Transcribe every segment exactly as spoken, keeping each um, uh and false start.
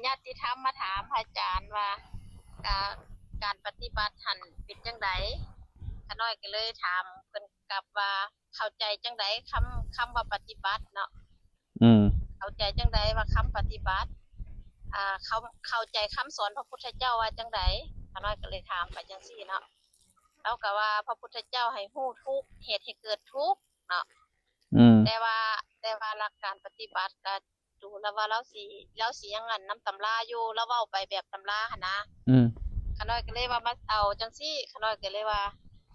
ญาติธรรมมาถามพระอาจารย์ว่า อ่า การปฏิบัติหั่นเป็นจั่งใด ข้าน้อยก็เลยถามเพิ่นกลับว่า เข้าใจจั่งใด คำ คำว่าปฏิบัติเนาะ อืม เข้าใจจั่งใดว่าคำปฏิบัติ อ่า เขา เข้าใจคำสอนพระพุทธเจ้าว่าจั่งใด ข้าน้อยก็เลยถามไปจั่งซี้เนาะ ลาวก็ว่าพระพุทธเจ้าให้ฮู้ทุกข์ เหตุให้เกิดทุกข์เนาะ อืม แต่ว่า แต่ว่าหลักการปฏิบัติก็ดูแล้วว่าลาวสิ ลาวสิยังอันนำตำราอยู่ ลาวเว้าไปแบบตำราหั่นนะ อืม ข้าน้อยก็เลยว่ามาเอาจั่งซี้ ข้าน้อยก็เลยว่า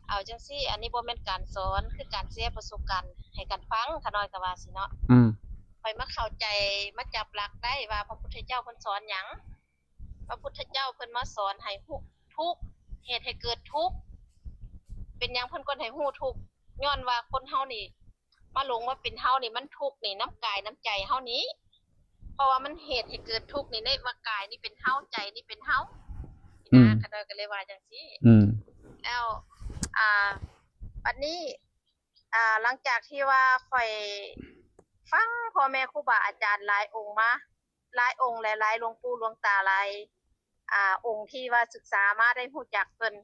เอาจั่งซี้ อันนี้บ่แม่นการสอน คือการแชร์ประสบการณ์ให้กันฟัง ข้าน้อยก็ว่าซี้เนาะ อืม ข้อยมาเข้าใจ มาจับหลักได้ว่าพระพุทธเจ้าเพิ่นสอนหยัง พระพุทธเจ้าเพิ่นมาสอนให้ฮู้ทุกข์ เหตุให้เกิดทุกข์ เป็นหยังเพิ่นก่อนให้ฮู้ทุกข์ ย้อนว่าคนเฮานี่ มาหลงว่าเป็นเฮานี่ มันทุกข์นี่นำกายนำใจเฮานี้ เพราะว่ามันเหตุให้เกิดทุกข์นี่ ในว่ากายนี่เป็นเฮา ใจนี่เป็นเฮา อืม นะ ข้าน้อยก็เลยว่าจั่งซี้ อืม แล้ว อ่า บัดนี้ อ่า หลังจากที่ว่าข้อยฟังพ่อแม่ครูบาอาจารย์หลายองค์มา หลายองค์ หลายๆ หลวงปู่หลวงตา หลาย อ่า องค์ที่ว่าศึกษามา ได้ฮู้จักเพิ่น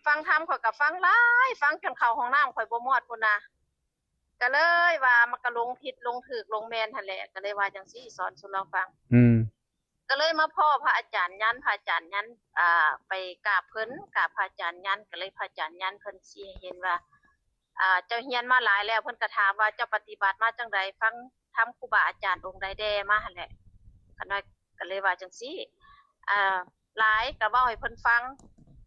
ฟังธรรมข้อยก็ฟังหลาย ฟังจนเข้าห้องน้ำข้อยบ่มอดพู้นนะ ก็เลยว่ามันก็หลงผิดหลงถูกหลงแม่นหั่นแหละ ก็เลยว่าจั่งซี้ สอนสู่ลาวฟัง อืม ก็เลยมาพ้อพระอาจารย์ยัน พระอาจารย์ยัน อ่า ไปกราบเพิ่น กราบพระอาจารย์ยัน ก็เลยพระอาจารย์ยันเพิ่นชี้ให้เห็นว่า อ่า เจ้าเรียนมาหลายแล้ว เพิ่นก็ถามว่าเจ้าปฏิบัติมาจั่งใด ฟังธรรมครูบาอาจารย์องค์ใดแด่มาหั่นแหละ ข้าน้อยก็เลยว่าจั่งซี้ อ่า หลายก็เว้าให้เพิ่นฟัง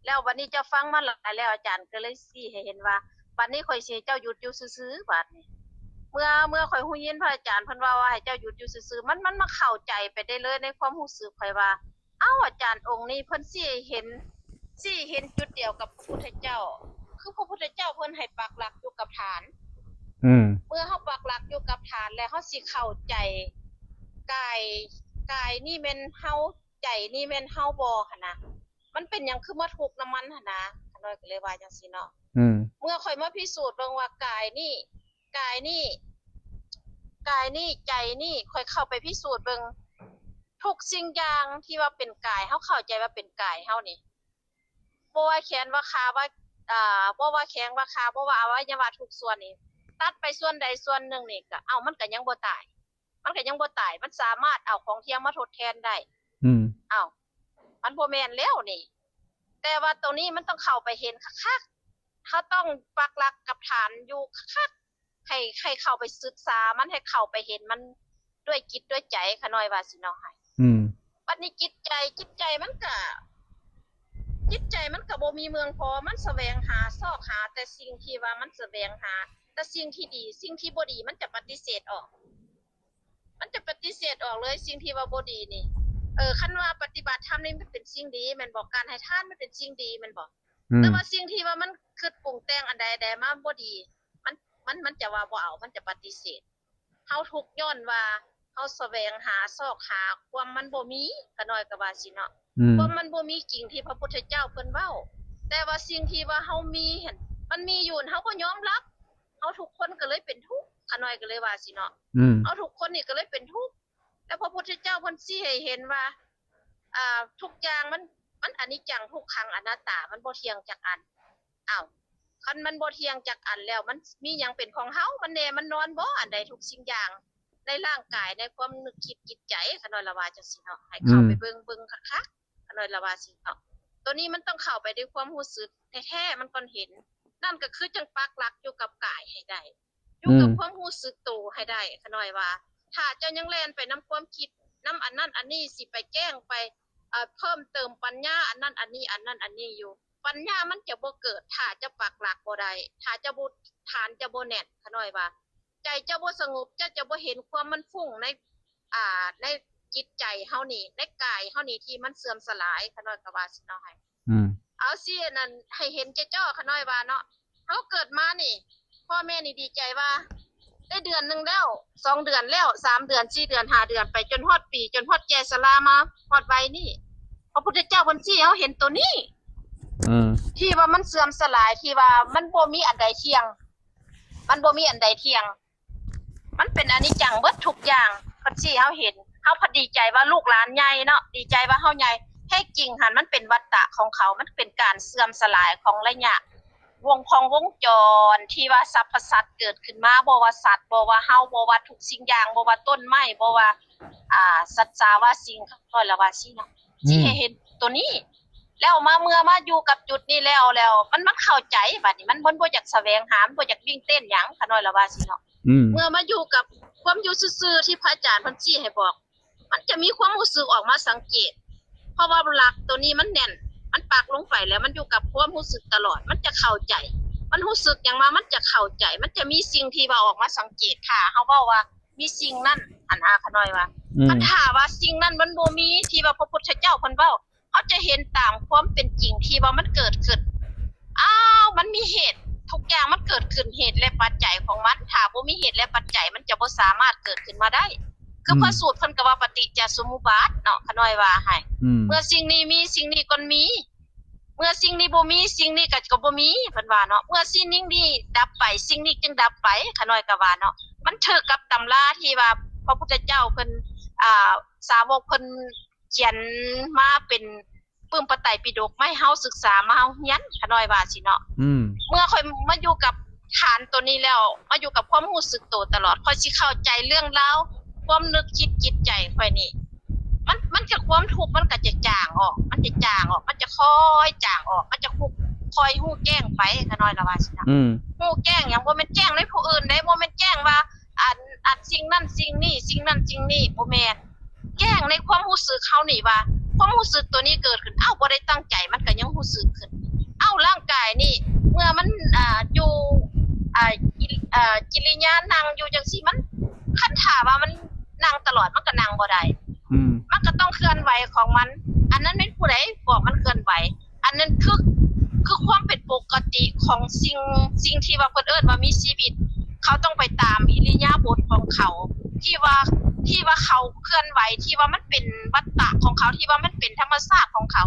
แล้วบัดนี้เจ้าฟังมาหลายแล้ว อาจารย์ก็เลยชี้ให้เห็นว่า บัดนี้ข้อยสิให้เจ้าหยุดอยู่ซื่อๆ บัดนี้ เมื่อ เมื่อข้อยฮู้ยินพระอาจารย์เพิ่นเว้าว่าให้เจ้าหยุดอยู่ซื่อๆ มัน มันมาเข้าใจไปได้เลยในความรู้สึกข้อยว่า เอ้า อาจารย์องค์นี้เพิ่นชี้ให้เห็น ชี้ให้เห็นจุดเดียวกับพระพุทธเจ้า คือพระพุทธเจ้าเพิ่นให้ปักหลักอยู่กับฐาน อืม เมื่อเฮาปักหลักอยู่กับฐานแล้วเฮาสิเข้าใจ กาย กายนี่แม่นเฮา ใจนี่แม่นเฮาบ่หั่นนะ มันเป็นหยังคือมาทุกข์นำมันหั่นนะ ข้าน้อยก็เลยว่าจั่งซี้เนาะ อืม เมื่อข้อยมาพิสูจน์เบิ่งว่ากายนี่ กายนี่ กายนี่ ใจนี่ ข้อยเข้าไปพิสูจน์เบิ่ง ทุกสิ่งอย่างที่ว่าเป็นกาย เฮาเข้าใจว่าเป็นกายเฮานี่ บ่ว่าแขนว่าขาว่า อ่า บ่ว่าแข้งว่าขา บ่ว่าอวัยวะทุกส่วนนี่ ตัดไปส่วนใดส่วนหนึ่งนี่ก็ เอ้า มันก็ยังบ่ตาย มันก็ยังบ่ตาย มันสามารถเอาของเทียมมาทดแทนได้ อืม เอ้า มันบ่แม่นแล้วนี่ แต่ว่าตรงนี้มันต้องเข้าไปเห็นคักๆ เฮาต้องปักหลักกับฐานอยู่คักๆ ให้ ให้เข้าไปศึกษามัน ให้เข้าไปเห็นมันด้วยจิตด้วยใจ ข้าน้อยว่าซี้เนาะ อืม บัดนี้จิตใจ จิตใจมันก็ จิตใจมันก็บ่มีเมืองพอ มันแสวงหา ซอกหาแต่สิ่งที่ว่ามันแสวงหา แต่สิ่งที่ดี สิ่งที่บ่ดีมันจะปฏิเสธออก มันจะปฏิเสธออกเลย สิ่งที่ว่าบ่ดีนี่ เออ คันว่าปฏิบัติธรรมนี่มันเป็นสิ่งดีแม่นบ่ การให้ทานมันเป็นสิ่งดีแม่นบ่ อืม แต่ว่าสิ่งที่ว่ามันคิดปรุงแต่งอันใดๆ มาบ่ดี มัน มัน มันจะว่าบ่เอา มันจะปฏิเสธ เฮาทุกข์ย้อนว่าเฮาแสวงหา ซอกหา ความมันบ่มี ข้าน้อยก็ว่าซี้เนาะ อืม ความมันบ่มีจริงที่พระพุทธเจ้าเพิ่นเว้า แต่ว่าสิ่งที่ว่าเฮามีหั่น มันมีอยู่ เฮาก็ยอมรับ เฮาทุกคนก็เลยเป็นทุกข์ ข้าน้อยก็เลยว่าซี้เนาะ อืม เฮาทุกคนนี่ก็เลยเป็นทุกข์ แล้วพระพุทธเจ้าเพิ่นชี้ให้เห็นว่า อ่า ทุกอย่างมัน มันอนิจจัง ทุกขัง อนัตตา มันบ่เที่ยงจักอัน อ้าว คันมันบ่เที่ยงจักอันแล้ว มันมีหยังเป็นของเฮา มันแน่ มันนอนบ่ อันใดทุกสิ่งอย่าง ในร่างกาย ในความนึกคิดจิตใจ ข้าน้อยละว่าจั่งซี้เนาะ ให้เข้า อืม ไปเบิ่ง เบิ่งคักๆ ข้าน้อยละว่าซี้เนาะ ตัวนี้มันต้องเข้าไปด้วยความรู้สึกแท้ๆ มันก่อนเห็น นั่นก็คือจั่งปักหลักอยู่กับกายให้ได้ อยู่กับ อืม ความรู้สึกโตให้ได้ ข้าน้อยว่า ถ้าเจ้ายังแล่นไปนำความคิด นำอันนั้นอันนี้ สิไปแจ้งไป เอ่อ เพิ่มเติมปัญญาอันนั้นอันนี้ อันนั้นอันนี้อยู่ ปัญญามันจะบ่เกิด ถ้าเจ้าปักหลักบ่ได้ ถ้าเจ้าบ่ ฐานเจ้าบ่แน่น ข้าน้อยว่า ใจเจ้าบ่สงบ เจ้าจะบ่เห็นความมันฟุ้งใน อ่า ในจิตใจเฮานี่ ในกายเฮานี่ที่มันเสื่อมสลาย ข้าน้อยก็ว่าซี้เนาะ ให้ อืม เอาซี้ อันนั้นให้เห็นจ้อๆ ข้าน้อยว่าเนาะ เฮาเกิดมานี่ พ่อแม่นี่ดีใจว่า ได้เดือนหนึ่งแล้ว สองเดือนแล้ว สามเดือน สี่เดือน ห้าเดือน ไปจนฮอดปี จนฮอดแก่ชรามาฮอดวัยนี่ พระพุทธเจ้าเพิ่นชี้ให้เฮาเห็นตัวนี้ อืม ที่ว่ามันเสื่อมสลาย ที่ว่ามันบ่มีอันใดเที่ยง มันบ่มีอันใดเที่ยง มันเป็นอนิจจังเบิดทุกอย่าง เพิ่นชี้ให้เฮาเห็น เฮาพอดีใจว่าลูกหลานใหญ่เนาะ ดีใจว่าเฮาใหญ่ แท้จริงหันมันเป็นวัฏฏะของเขา มันเป็นการเสื่อมสลายของระยะ วงของวงจรที่ว่าสรรพสัตว์เกิดขึ้นมา บ่ว่าสัตว์ บ่ว่าเฮา บ่ว่าทุกสิ่งอย่าง บ่ว่าต้นไม้ บ่ว่า อ่า สัตว์สาว่าสิ่ง ค่อยละว่าสิเนาะ อืม สิให้เห็นตัวนี้ แล้วมาเมื่อมาอยู่กับจุดนี้แล้ว แล้วมัน มันเข้าใจ บัดนี้มัน มันบ่อยากแสวงหา มันบ่อยากวิ่งเต้นหยัง ขะน้อยละว่าสิเนาะ อืม เมื่อมาอยู่กับความอยู่ซื่อๆที่พระอาจารย์เพิ่นชี้ให้บอก มันจะมีความรู้สึกออกมาสังเกต เพราะว่าหลักตัวนี้มันแน่น มันปักลงไปแล้วมันอยู่กับความรู้สึกตลอด มันจะเข้าใจ มันรู้สึกหยังมา มันจะเข้าใจ มันจะมีสิ่งที่ว่าออกมาสังเกต ถ้าเฮาเว้าว่ามีสิ่งนั้น อันอาขะน้อยว่า อืม คันถ้าว่าสิ่งนั้นมันบ่มี ที่ว่าพระพุทธเจ้าเพิ่นเว้า เฮาจะเห็นตามความเป็นจริงที่ว่ามันเกิดขึ้น อ้าว มันมีเหตุ ทุกอย่างมันเกิดขึ้นเหตุและปัจจัยของมัน ถ้าบ่มีเหตุและปัจจัยมันจะบ่สามารถเกิดขึ้นมาได้ คือ ม พระสูตรเพิ่นก็ว่าปฏิจจสมุปบาทเนาะ ขะน้อยว่าให้ อืม เมื่อสิ่งนี้มีสิ่งนี้ก็มี เมื่อสิ่งนี้บ่มีสิ่งนี้ก็ ก็บ่มี เพิ่นว่าเนาะ เมื่อสิ่งนี้ดับไปสิ่งนี้จึงดับไป ขะน้อยก็ว่าเนาะ มันถืกกับตำราที่ว่าพระพุทธเจ้าเพิ่น อ่า สาวกเพิ่นเขียนมาเป็นปึ้มพระไตรปิฎกมาให้เฮาศึกษา มาเฮาเฮียน ขะน้อยว่าสิเนาะ อืม เมื่อข้อยมาอยู่กับฐานตัวนี้แล้ว มาอยู่กับความรู้สึกตัวตลอด ข้อยสิเข้าใจเรื่องราว ความนึกคิดจิตใจข้อยนี่ มัน มันจะความทุกข์มันก็จะจางออก มันจะจางออก มันจะค่อยจางออก มันจะคุก ค่อยฮู้แจ้งไป ขะน้อยละว่าสินะ อืม ฮู้แจ้งหยัง บ่แม่นแจ้งในผู้อื่นเด้ บ่แม่นแจ้งว่า อัน อันสิ่งนั้นสิ่งนี้ สิ่งนั้นสิ่งนี้ บ่แม่น แจ้งในความรู้สึกเฮานี่ว่า ความรู้สึกตัวนี้เกิดขึ้น เอ้า บ่ได้ตั้งใจ มันก็ยังรู้สึกขึ้น เอ้า ร่างกายนี่ เมื่อมัน อ่า อยู่ อ่า กิ อ่า กิริยานั่งอยู่จังซี่ มัน คันถ้าว่ามันนั่งตลอด มันก็นั่งบ่ได้ อืม มันก็ต้องเคลื่อนไหวของมัน อันนั้นแม่นผู้ใดบอกมันเคลื่อนไหว อันนั้นคือ คือความเป็นปกติของสิ่ง สิ่งที่ว่าเพิ่นเอิ้นว่ามีชีวิต เขาต้องไปตามอิริยาบถของเขา ที่ว่า ที่ว่าเขาเคลื่อนไหว ที่ว่ามันเป็นวัฏฏะของเขา ที่ว่ามันเป็นธรรมชาติของเขา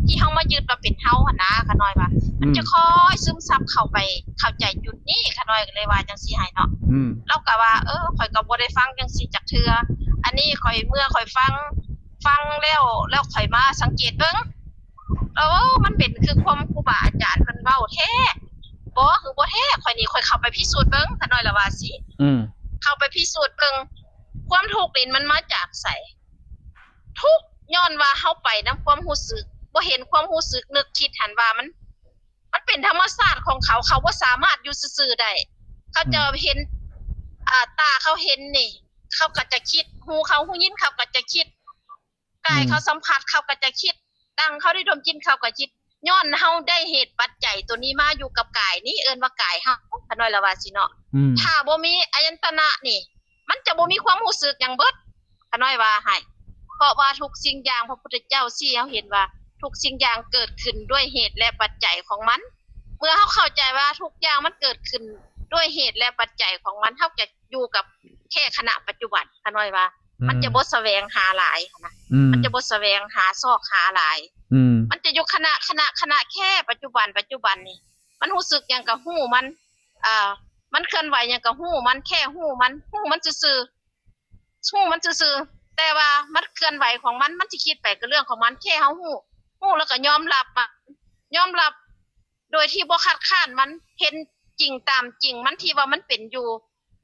ที่เฮามายึดว่าเป็นเฮาหั่นนะ ขะน้อยว่า มัน อืม จะค่อยซึมซับเข้าไป เข้าใจจุดนี้ ขะน้อยก็เลยว่าจังซี่ให้เนาะ อืม ลาวก็ว่า เออ ข้อยก็บ่ได้ฟังจังซี่จักเทื่อ อันนี้ข้อยเมื่อข้อยฟัง ฟังแล้ว แล้วข้อยมาสังเกตเบิ่ง เออ มันเป็นคือความครูบาอาจารย์เพิ่นเว้าแท้บ่ คือบ่แท้ ข้อยนี่ข้อยเข้าไปพิสูจน์เบิ่ง ขะน้อยละว่าสิ อืม เข้าไปพิสูจน์เบิ่ง ความทุกข์นี่มันมาจากไส ทุกข์ย้อนว่าเฮาไปนำความรู้สึก บ่เห็นความรู้สึก นึกคิดหันว่ามัน มันเป็นธรรมชาติของเขา เขาบ่สามารถอยู่ซื่อๆได้ เขาจะ อืม เห็น อ่า ตาเขาเห็นนี่ เขาก็จะคิด หูเขาหูยินเขาก็จะคิด กาย อืม เขาสัมผัสเขาก็จะคิด ดังเขาได้ดมกลิ่นเขาก็คิด ย้อนเฮาได้เหตุปัจจัยตัวนี้มาอยู่กับกายนี่ เอิ้นว่ากายเฮา ขะน้อยละว่าสิเนาะ อืม ถ้าบ่มีอายตนะนี่ มันจะบ่มีความรู้สึกหยังเบิด ขะน้อยว่าให้ เพราะว่าทุกสิ่งอย่างพระพุทธเจ้าชี้ให้เฮาเห็นว่า ทุกสิ่งอย่างเกิดขึ้นด้วยเหตุและปัจจัยของมัน เมื่อเฮาเข้าใจว่าทุกอย่างมันเกิดขึ้นด้วยเหตุและปัจจัยของมัน เฮาจะอยู่กับแค่ขณะปัจจุบัน ขะน้อยว่า มันจะบ่แสวงหาหลายนะ อืม มันจะบ่แสวงหาซอกหาหลาย อืม มันจะอยู่ขณะ ขณะ ขณะแค่ปัจจุบัน ปัจจุบันนี่ มันรู้สึกหยังก็ฮู้มัน อ่า มันเคลื่อนไหวหยังก็ฮู้มัน แค่ฮู้มัน ฮู้มันซื่อๆ ฮู้มันซื่อๆ แต่ว่ามันเคลื่อนไหวของมัน มันสิคิดไปก็เรื่องของมัน แค่เฮาฮู้ ฮู้แล้วก็ยอมรับมัน ยอมรับ โดยที่บ่คัดค้านมัน เห็นจริงตามจริงมันที่ว่ามันเป็นอยู่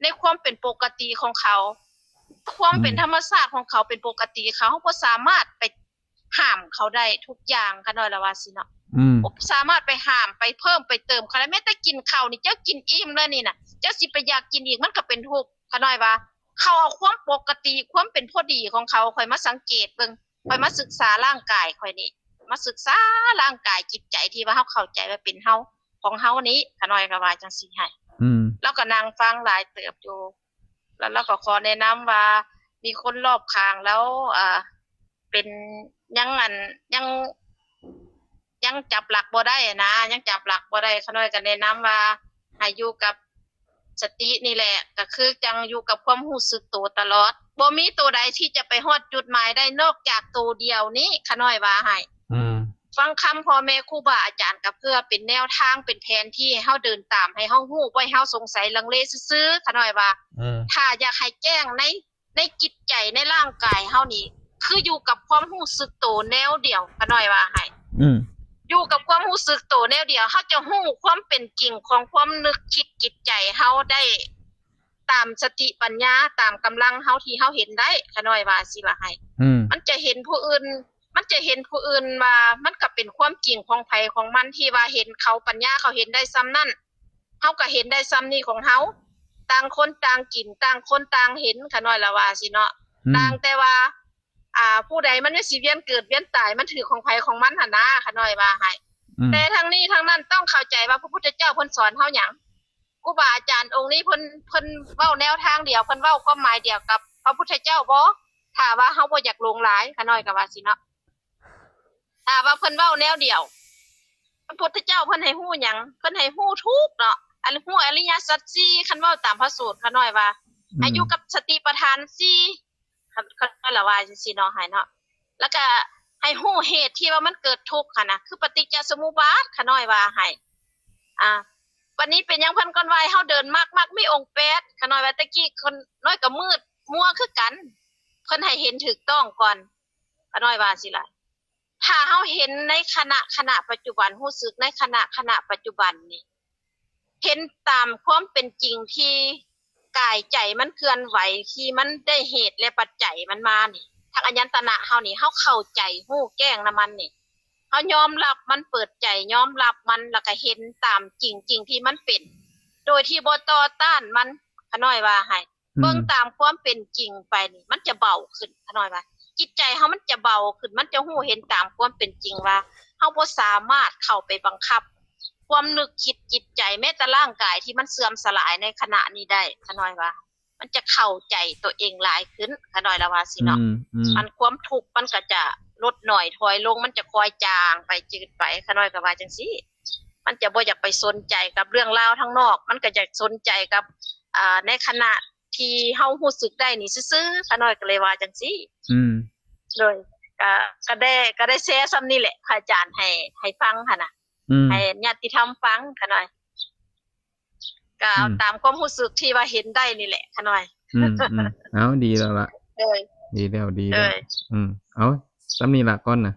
ในความเป็นปกติของเขา ความเป็น อืม ธรรมชาติของเขาเป็นปกติ เขาบ่สามารถไปห้ามเขาได้ทุกอย่าง ขะน้อยละว่าสิเนาะ อืม บ่สามารถไปห้ามไปเพิ่มไปเติมเขาได้ แม้แต่กินข้าวนี่ เจ้ากินอิ่มแล้วนี่น่ะ เจ้าสิไปอยากกินอีก มันก็เป็นทุกข์ ขะน้อยว่า เขาเอาความปกติ ความเป็นพอดีของเขา ข้อยมาสังเกตเบิ่ง ข้อยมาศึกษาร่างกายข้อยนี่ มาศึกษาร่างกายจิตใจที่ว่าเฮาเข้าใจว่าเป็นเฮา ของเฮานี้ ขะน้อยก็ว่าจังซี่ให้ อืม ลาวก็นั่งฟังหลายเติบอยู่ แล้วลาวก็ขอแนะนำว่า มีคนรอบข้างลาว อ่า เป็นยังอัน ยัง ยังจับหลักบ่ได้นะ ยังจับหลักบ่ได้ ขะน้อยก็แนะนำว่าให้อยู่กับสตินี่แหละ ก็คือจั่งอยู่กับความรู้สึกตัวตลอด บ่มีตัวใดที่จะไปฮอดจุดหมายได้นอกจากตัวเดียวนี้ ขะน้อยว่าให้ อืม ฟังคำพ่อแม่ครูบาอาจารย์ก็เพื่อเป็นแนวทาง เป็นแผนที่ให้เฮาเดินตาม ให้เฮารู้ บ่ให้เฮาสงสัยลังเลซื่อๆ ขะน้อยว่า อืม ถ้าอยากให้แจ้งใน ในจิตใจในร่างกายเฮานี่ คืออยู่กับความรู้สึกโตแนวเดียว ข้าน้อยว่าให้ อืม อยู่กับความรู้สึกโตแนวเดียว เฮาจะรู้ความเป็นจริงของความนึกคิดจิตใจเฮาได้ ตามสติปัญญา ตามกำลังเฮาที่เฮาเห็นได้ ข้าน้อยว่าสิละให้ อืม มันจะเห็นผู้อื่น มันจะเห็นผู้อื่นว่ามันก็เป็นความจริงของไผของมัน ที่ว่าเห็นเขาปัญญาเขาเห็นได้ส่ำนั้น เฮาก็เห็นได้ส่ำนี้ของเฮา ต่างคนต่างกิน ต่างคนต่างเห็น ข้าน้อยละว่าสิเนาะ อืม ต่างแต่ว่า อ่า ผู้ใดมันไม่สิเวียนเกิดเวียนตาย มันถือของไผของมันหั่นนะ ข้าน้อยว่าให้ อืม แต่ทั้งนี้ทั้งนั้นต้องเข้าใจว่าพระพุทธเจ้าเพิ่นสอนเฮาหยัง ครูบาอาจารย์องค์นี้เพิ่น เพิ่นเว้าแนวทางเดียว เพิ่นเว้าความหมายเดียวกับพระพุทธเจ้าบ่ ถ้าว่าเฮาบ่อยากหลงหลาย ข้าน้อยก็ว่าสิเนาะ ถ้าว่าเพิ่นเว้าแนวเดียว พระพุทธเจ้าเพิ่นให้ฮู้หยัง เพิ่นให้ฮู้ทุกข์เนาะ อันฮู้อริยสัจสี่ คันเว้าตามพระสูตร ข้าน้อยว่า อืม ให้อยู่กับสติปัฏฐานสี่ ข้าน้อยละว่าจังซี่เนาะ ให้เนาะ แล้วก็ให้ฮู้เหตุที่ว่ามันเกิดทุกข์หั่นนะ คือปฏิจจสมุปบาท ข้าน้อยว่าให้ อ่า วันนี้เป็นหยังเพิ่นก่อนว่าให้เฮาเดินมรรค มรรคมีองค์แปด ข้าน้อยว่า แต่กี้ข้าน้อยก็มืดมัวคือกัน เพิ่นให้เห็นถูกต้องก่อน ข้าน้อยว่าสิล่ะ ถ้าเฮาเห็นในขณะ ขณะปัจจุบัน รู้สึกในขณะ ขณะปัจจุบันนี่ เห็นตามความเป็นจริงที่กายใจมันเคลื่อนไหว ที่มันได้เหตุและปัจจัยมันมานี่ ทางอายตนะเฮานี่ เฮาเข้าใจ ฮู้แจ้งนำมันนี่ เฮายอมรับมัน เปิดใจยอมรับมัน แล้วก็เห็นตามจริง จริงที่มันเป็น โดยที่บ่ต่อต้านมัน ข้าน้อยว่าให้ อืม เบิ่งตามความเป็นจริงไปนี่ มันจะเบาขึ้น ข้าน้อยว่า จิตใจเฮามันจะเบาขึ้น มันจะฮู้เห็นตามความเป็นจริงว่า เฮาบ่สามารถเข้าไปบังคับ ความนึกคิดจิตใจ แม้แต่ร่างกายที่มันเสื่อมสลายในขณะนี้ได้ ข้าน้อยว่า มันจะเข้าใจตัวเองหลายขึ้น ข้าน้อยละว่าสิเนาะ อืม อืม อันความทุกข์มันก็จะลดน้อยถอยลง มันจะค่อยจางไป จืดไป ข้าน้อยก็ว่าจังซี่ มันจะบ่อยากไปสนใจกับเรื่องราวทางนอก มันก็อยากสนใจกับ อ่า ในขณะที่เฮารู้สึกได้นี่ซื่อๆ ข้าน้อยก็เลยว่าจังซี่ อืม โดย ก็ ก็ได้ ก็ได้แชร์ส่ำนี้แหละ พระอาจารย์ให้ ให้ฟังหั่นน่ะ อืม ให้ญาติธรรมฟัง ข้าน้อย ก็เอา อืม ตามความรู้สึกที่ว่าเห็นได้นี่แหละ ข้าน้อย อืม อืม เอาดีแล้วล่ะ โดย ดีแล้ว ดี โด แล้ว ย อืม เอาส่ำนี้ล่ะก่อนนะ